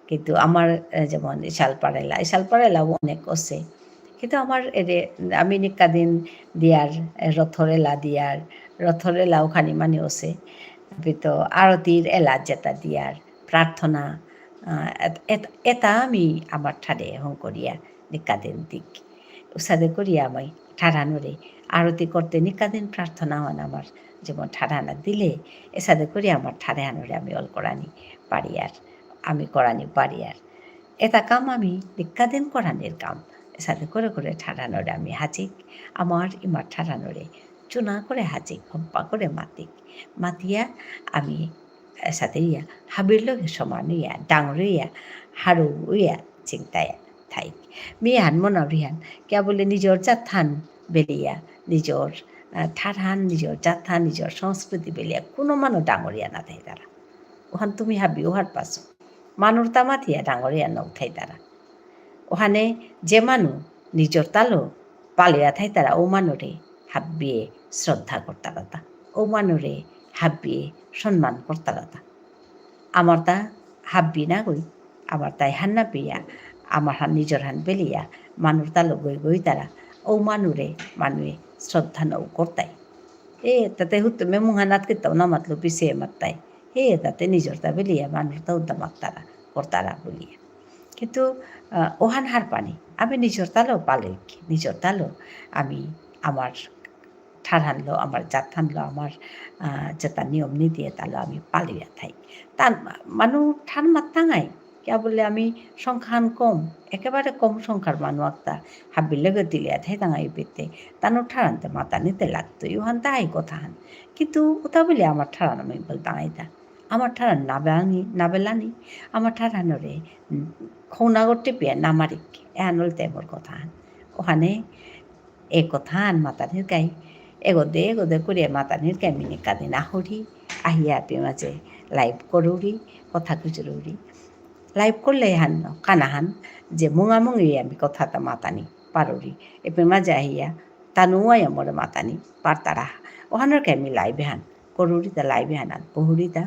কিন্তু আমার, এ, যেমন ইশালপাড়েলা, ইশালপাড়েলাও অনেক আছে। কিন্তু আমার এরে, আমি নিকাদিন দিয়ার, এ, রথর এলা দিয়ার, রথর এলাও খানি মানে আছে। তো আরতির এলা যেতা দিয়ার, প্রার্থনা, আ, এত-, এত-, এতা আমি আমার ঠারে হং করিয়া নিকাদিন দিক। উসাদে করিয়া আমি ঠারহানরে আরতি করতে নিকাদিন প্রার্থনা হন আমার যেমন ঠারহানা দিলে, এসাদে করিয়া আমার ঠারহানরে আমি অল করানি পারিয়ার, আমি করানি পারিয়ার। এতা কাম আমি নিকাদিন করানির কাম। এসাদে করে করে ঠারহানরে আমি হাজিক, আমার ইমার ঠারহানরে চুনা করে হাজিক, হব্বা করে মাতিক। মাতিয়া আমি এসাদে ইয়া, হাবির লগে সমান ইয়া, ডাঙর ইয়া, হারু ইয়া, চিন্তায়া থাইক। মি হান মনাউরি হান, কিয়া বুলে নিজর জাতহান বেলিয়া, নিজর, আহ, ঠারহান, নিজর জাতহান, নিজর সংস্কৃতি বেলিয়া, কোনো মানু ডাঙরিয়া না থাইতারা। ওহান তুমি হাবি ওহার পাসো। মানুর তা মাতিয়া ডাঙরিয়া না উঠাইতারা। ওহানে যে মানু নিজর তালো পালিয়া থাইতারা, ও মানুরে হাবিয়ে শ্রদ্ধা করতারাতা। ও মানুরে হাবিয়ে সম্মান করতারাতা। আমার তা হাব্বি না গই, আমার তাই হান্না পিয়া, আমার হান নিজর হান বেলিয়া, মানুর তালো গই গই তারা, ও মানুরে মানুয়ে শ্রদ্ধা নৌ করতাই। এ, তাতে হুত্তমে মুহানাত কিতাও না মাতলো পিছে মাত্তাই। এ, তাতে নিজর তা বেলিয়া, মানুর তা উদ্দা মাত্তারা, করতারা বুলিয়া। কিন্তু, আহ, ওহান হারপানি, আমি নিজর তালো পালইক, নিজর তালো আমি আমার ঠারহানলো, আমার জাতহানলো, আমার, আহ, যেতা নিয়ম নীতি এতালো আমি পালিয়া থাই। তার মা-, মানু ঠার মাত্তাঙাই, কিয়া বুলে আমি সংখ্যাহান কম, একেবারে কম সংখ্যার মানু আক্তা, হাব্বির লগে তিলিয়া থাই তাঙাই পেতে, তানু ঠারহানতে মাতানিতে লাগতো, ইউহান তাই কথাহান। কিন্তু উতা বুলে আমার ঠারহান আমি বলতাঙাই তা। আমার ঠারহান না বেলানি, না বেলানি, আমার ঠারহানরে, উম, খৌনা গো টিপিয়া না মারিক, এহান ইলতাই মোর কথা। ওহানে এ কথা আন মাতানির কা, এগদে, এগদে করিয়া মাতানির কা মি নিকাদিন আহুরি, আহিয়া এপে মাঝে live করুরি, কথা গুজরুরি। Live করলে এহান, কানাহান, যে মুঙামুঙি আমি কথাতা মাতানি পারুরি। এপে মাঝে আহিয়া, তানু আয়া মোরে মাতানি পারতারা। ওহানর কা মি live এহান করুরিতা, live এহানাত বহুরিতা।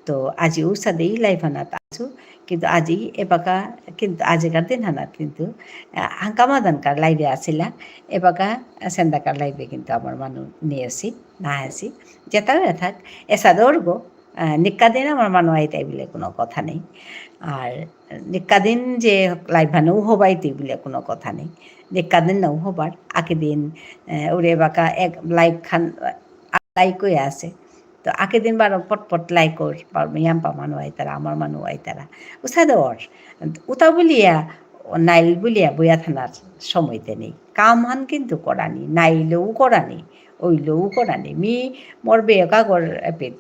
তো আজি উসাদেই live হানাত আসু, কিন্তু আজি এবাকা, কিন্তু আজিকার দিন হানাত কিন্তু, আহ, হাঙ্কামাদানকার live এ আসিলা, এবাকা সেন্দাকার live এ কিন্তু আমার মানু নেই আসি, না আসি, যেতাও থাক, এসাদে অরগো, আহ, নিকাদিন আমার মানু আইতাই বুলে কোনো কথা নেই। আর নিকাদিন যে live হানো হবাইতে বুলে কোনো কথা নেই। নিকাদিন নাও হবার, আকেদিন, আহ, ওরে এবাকা এক live খান, আহ, live কই আছে। তো আকেদিন বারো পটপট live কর, বারো ইয়াম্পা মানু আইতারা, আমার মানু আইতারা। উসাদে অর, উতা বুলিয়া, নাইল বুলিয়া বইয়া থানার সময়তে নেই। কামহান কিন্তু করানি, নাইলেও করানি, ওইলেও করানি। মি মোর বেয়কাগর, এপে,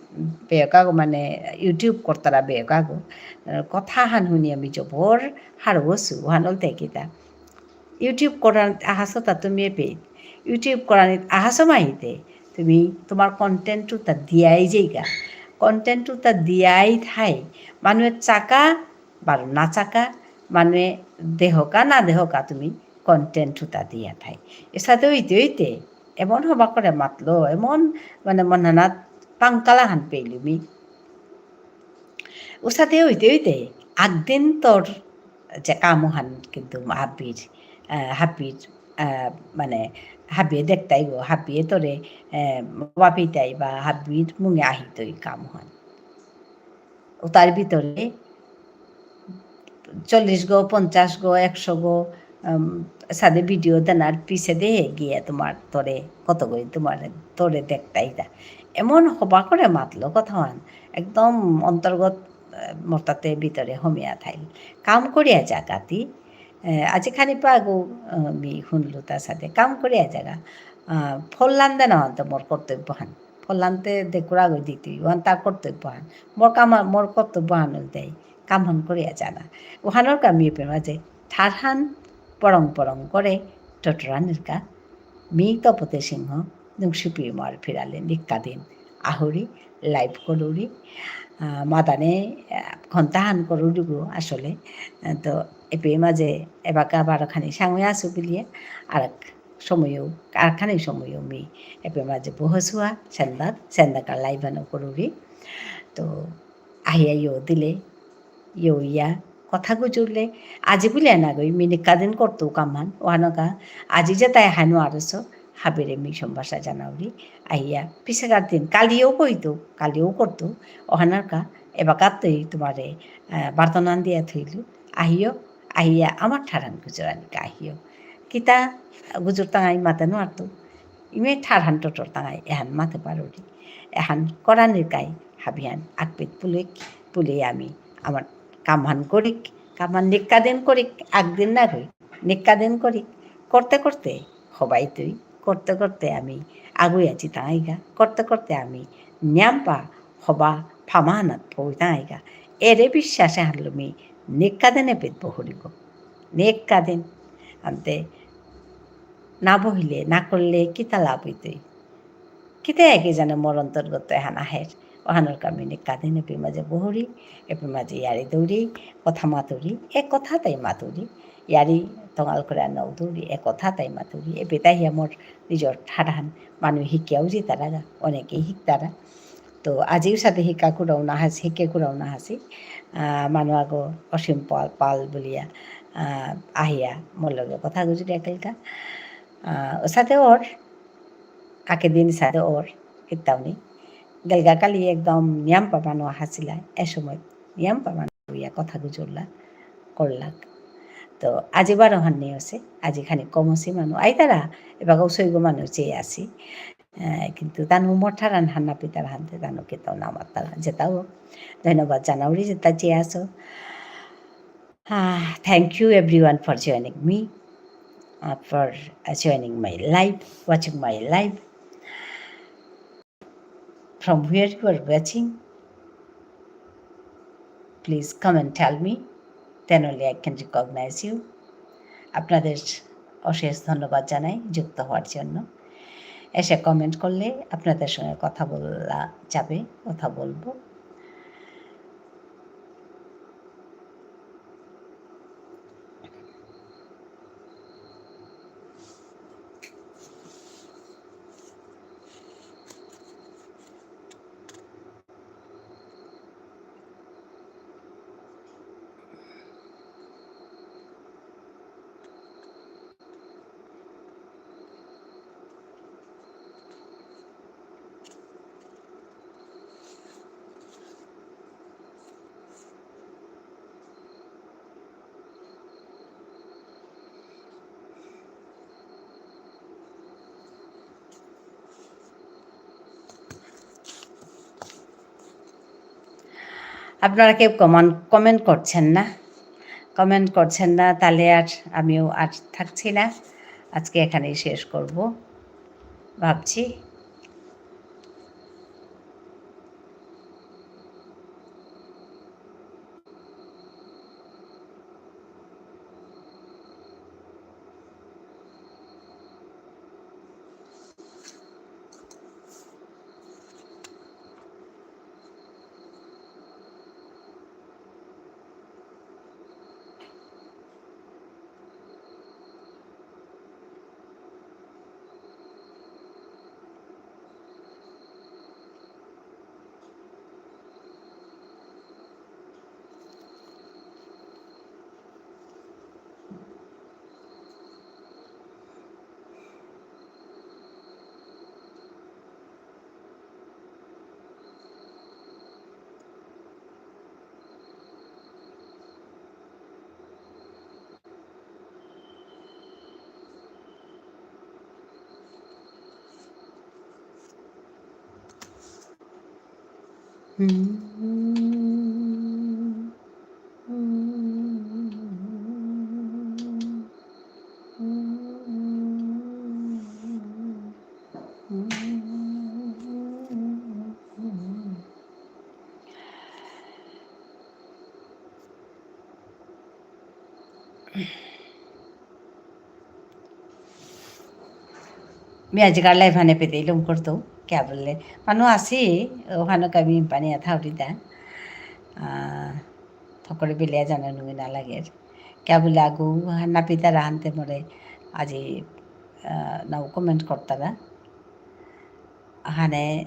বেয়কাগ মানে YouTube করতারা বেয়কাগ, আহ, কথাহান হুনি আমি জবর হারৌ অসু, ওহান ইলতাই কিতা। YouTube করানিত আহাসতা তুমি এপে। YouTube করানিত আহাস মাহিতে। তুমি তোমার content উতা দিয়াই যাইগা। Content উতা দিয়াই থাই। মানুয়ে চাকা, বারো না চাকা, মানুয়ে দেহকা না দেহকা তুমি content উতা দিয়া থাই। এসাদে অইতে অইতে, এমন হবা করে মাতলো, এমন মানে মনানাত পাঙ্কালা হান পেইলু মি। উসাদে অইতে অইতে, আকদিন তোর যে কামহান কিন্তু হাবির, আহ, হাবির, আহ, মানে, হাবিয়ে দেখতাই গো, হাবিয়ে তোরে, আহ, বাপিতাই বা হাবির মুঙে আহিতই কামহান। উতার ভিতরে চল্লিশ গো, পঞ্চাশ গো, একশো গো, উম, সাদে video দেনার পিছে দে গিয়া তোমার তোরে কত গই তোমার তোরে দেখতাই দা। এমন হবা করে মাতলো কথাহান, একদম অন্তর্গত, আহ, মোরতাতে ভিতরে হমিয়া থাইল। কাম করিয়া যাগাতি, আহ, আজি খানি পাগো, আহ, মি হুনলু তা সাদে। কাম করিয়া যাগা। আহ, ফলহান দেনা অহান তো মোর কর্তব্যহান। ফলহানতে দেকুরা গই দিতি, ওহান তার কর্তব্যহান। মোর কাম, মোর কর্তব্যহান দেই। কামহান করিয়া যানা। ওহানর কা মি এপে মাঝে ঠারহান পরং পরং করে টটরানির কা মি তপতী সিংহ নুংশিপি মার ফিরালে নিকাদিন আহুরি live করুরি। আহ, মাদানে, আহ, ঘন্টাহান করুরি গো আসলে। আহ, তো এপে মাঝে এবাকা বারো খানি সময় আসু বুলিয়া আর সময়ও, আর খানি সময়ও মি এপে মাঝে বহসুয়া সেন্দাত, সেন্দাকা live আনো করুরি। তো আহিয়া ইয়ো দিলে, ইয়ো ইয়া কথা গুজুরলে, আজি বুলিয়া না গই, মি নিকাদিন করতু কামহান, ওহানকা, আজি যে তাই হানু আরসো, হাবিরে মি সম্ভাষা জানাউরি, আহিয়া, পিছেকার দিন, কালিও কইতু, কালিও করতু, ওহানকা, এবাকাতই তোমারে, আহ, বার্তনান দিয়া থইলু, আহিও, আহিয়া, আমার ঠারহান গুজরানিকা আহিও। কিতা গুজরতাঙাই মাতে নুয়ারতু, ইমে ঠারহান টটরতাঙাই, এহান মাতে পারুরি। এহান করানির কাই হাবিহান আকপিত পুলিক, পুলি আমি আমার কামহান করিক, কামহান নিকাদিন করিক, আকদিন না কই, নিকাদিন করিক। করতে করতে হবাই তুই, করতে করতে আমি আগুয়া চিতাঙাইগা, করতে করতে আমি নিয়াম্পা হবা ফামাহানাত পৌইতাঙাইগা। এরে বিশ্বাসে হানলু মি নিকাদিন এপিত বহুরিব। নিকাদিন। আনতে না বহিলে, না করলে কিতা লাভ হইতই? কিতা একে জানে মোর অন্তর্গত এহান আহের। ওহানর কা মি নিকাদিন এপি মাঝে বহুরি, এপি মাঝে ইয়ারি দৌরি, কথা মাতুরি, এ কথা তাই মাতুরি। ইয়ারি তঙাল করে আর নৌ দৌরি, এ কথা তাই মাতুরি। এপি তাই হিয়া মোর নিজর ঠারহান মানু হিকিয়াও জিতারা গা, অনেকেই হিকতারা। তো আজিও সাদে হিকা কুরাও না হাসি, হিকে কুরাও না হাসি। আহ, মানু আগো অসীম পাল, পাল বুলিয়া, আহ, আহিয়া মোর লগে কথা গুজরিয়া গেলগা। আহ, ও সাদে অর, আকেদিন সাদে অর, কিতাও নেই। গেলগা কালি একদম নিয়াম্পা মানু আহাসিলা, এ সময় নিয়াম্পা মানু ইয়া কথা গুজরলা, করলাক। তো আজি বারো হান নেই আছে, আজি খানি কম আছে মানু। আইতারা, এবাকাও সৈগ মানু চেয়ে আসি। আহ, কিন্তু তানু মোর ঠারহান হার না পিতারা হানতে তানু কিতাও না মাতারা, যেতাও। ধন্যবাদ জানাউরি যেতা চেয়ে আসো। Ah, thank you everyone for joining me, uh, for, uh, joining my live, watching my live. From where you are watching, please come and tell me, then only I can recognize you. আপনাদের অশেষ ধন্যবাদ জানাই যুক্ত হওয়ার জন্য। এসে comment করলে আপনাদের সঙ্গে কথা বলা যাবে, কথা বলবো। আপনারা কেউ কমান-, comment করছেন না। Comment করছেন না, তাহলে আর আমিও আর থাকছি না। আজকে এখানেই শেষ করব ভাবছি। মি আজিকার live হানে পেতে লম করতো, কিয়া বুললে? মানু আসি, ওহানো কামি পানি আথা উঠিতা। আহ, ফকরে বেলিয়া জানা নুঙে না লাগে। কিয়া বুললে আগু হানা পিতা রাহানতে মোরে আজি, আহ, নাও comment করতারা। হানে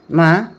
মা?